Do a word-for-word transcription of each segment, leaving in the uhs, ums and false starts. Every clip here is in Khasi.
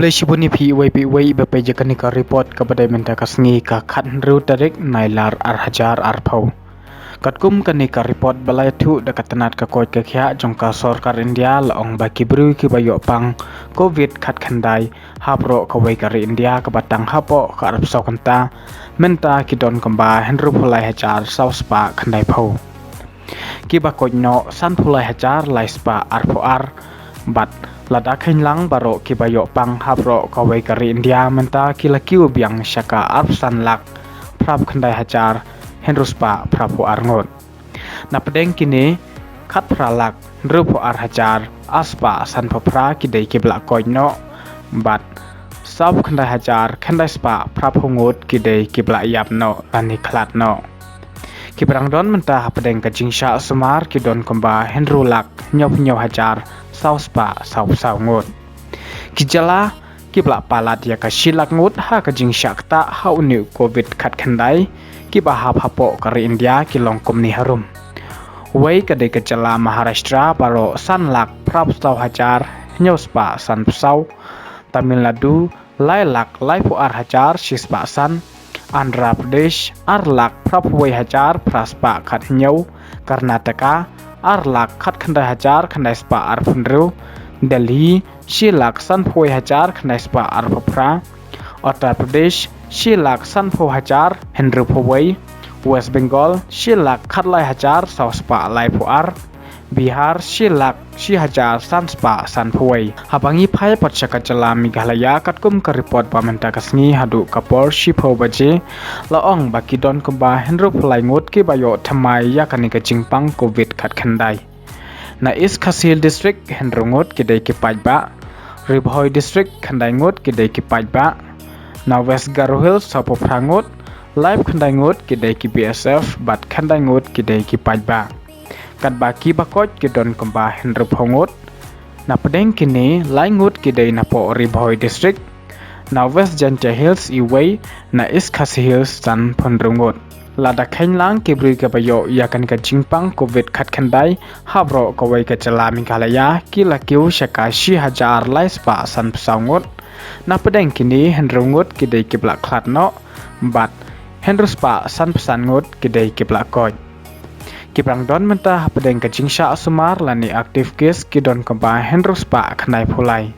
Khublei shibun ïa phi iwei pa iwei ba peit ïa kane ka report kaba dei mynta ka sngi ka khathynriew tarik Nailar ar hajar arphew. Katkum kane ka report ba la ïathuh da ka tnat ka koit ka khiah jong ka sorkar India la ong ba ki briew kiba ïoh pang covid khatkhyndai ha baroh kawei ka ri India kaba tang hapoh ka arphew saw kynta mynta ki don kumba hynriewphew lai hajar saw spah khyndaiphew. Kiba koit noh sanphew lai hajar lai spah arphew ar. Bad lada kheiñ lang baroh kiba ïoh pang ha baroh kawei ka ri India mynta ki la kiew biang sha ka arphew san lak phraphew khyndai hajar hynriew spah phraphew ar ngut. Na pdeng kine, khatphra lak hynriewphew ar hajar ar spah sanphew phra ki dei kiba la koit noh. Bad sawphew khyndai hajar khyndai spah phraphew ngut ki dei kiba la ïap noh lane khlad noh. Kiba dang don mynta hapdeng ka jingshah sumar ki don kumba hynriew lak hynñiewphew hynñiew hajar saw spah sawphew saw ngut. Ki jylla kiba la palat ïa ka shi lak ngut ha ka jingshah ktah ha une u covid khatkhyndai kiba hap hapoh ka ri India ki long kumne harum. Wei ka dei ka jylla Maharashtra baroh san lak phraphew saw hajar hynñiew spah sanphew saw, Tamil Nadu lai lak laiphew ar hajar shi spah san, Andhra Pradesh ar lak phraphew wei hajar phra spah khathynñiew, Karnataka ar lak khatkhyndai hajar khyndai spah arphew hynriew, Delhi shi lak sanphew wei hajar khyndai spah arphew phra, Uttar Pradesh shi lak sanphew hajar hynriewphew wei, West Bengal shi lak khatlai hajar saw spah laiphew ar, Bihar shi lak shi hajar san spah sanphew wei. Haba ngi phai pat sha ka jylla Meghalaya katkum ka report ba mynta ka sngi haduh ka por shiphew baje, la ong ba ki don kumba hynriewphew lai ngut kiba ïoh thymmai ïa kane ka jingpang covid khatkhyndai. Na East Khasi Hills District hynriew ngut ki dei ki paidbah, Ri Bhoi District khyndai ngut ki dei ki paidbah. Na West Garo Hills sawphew phra ngut, laiphew khyndai ngut ki dei ki B S F bad khyndai ngut ki dei ki paidbah. Katba kiba koit ki don kumba hynriewphew ngut. Na pdeng kine, lai ngut ki dei napoh Ri Bhoi District. Na West Jaintia Hills iwei, na East Khasi Hills sanphew hynriew ngut. Lada kheiñ lang ki briew kiba ïoh ïa kane ka jingpang covid khatkhyndai ha baroh kawei ka jylla Meghalaya ki la kiew sha ka shi hajar lai spah sanphew saw ngut. Na pdeng kine hynriew ngut ki dei kiba la khlad noh bad hynriew spah sanphew san ngut ki dei kiba la koit. Kiba dang don mynta hapdeng ka jingshah sumar lane active case ki don kumba hynriew spah khyndaiphew lai.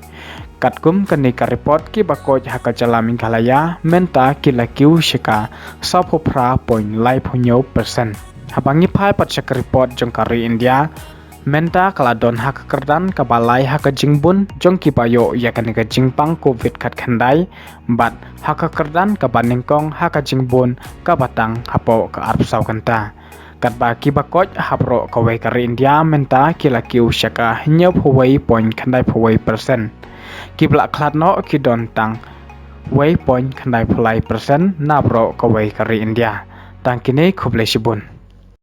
Katkum kane ka report kiba koit ha ka jylla Meghalaya mynta ki la kiew sha ka sawphew phra point laiphew hynñiew percent. Haba ngi phai pat sha ka report jong ka ri India mynta ka la don ha ka kyrdan kaba lai ha ka jingbun jong kiba ïoh ïa kane ka jingpang covid khatkhyndai bad ha ka kyrdan kaba nyngkong ha ka jingbun kaba tang hapoh ka arphew saw kynta. Katba kiba koit ha baroh kawei ka ri India mynta ki la kiew sha ka hynñiewphew wei point khyndaiphew wei percent. Kiba la khlad noh ki don tang wei point khyndaiphew lai percent na baroh kawei ka ri India. Tang kine, khublei shibun.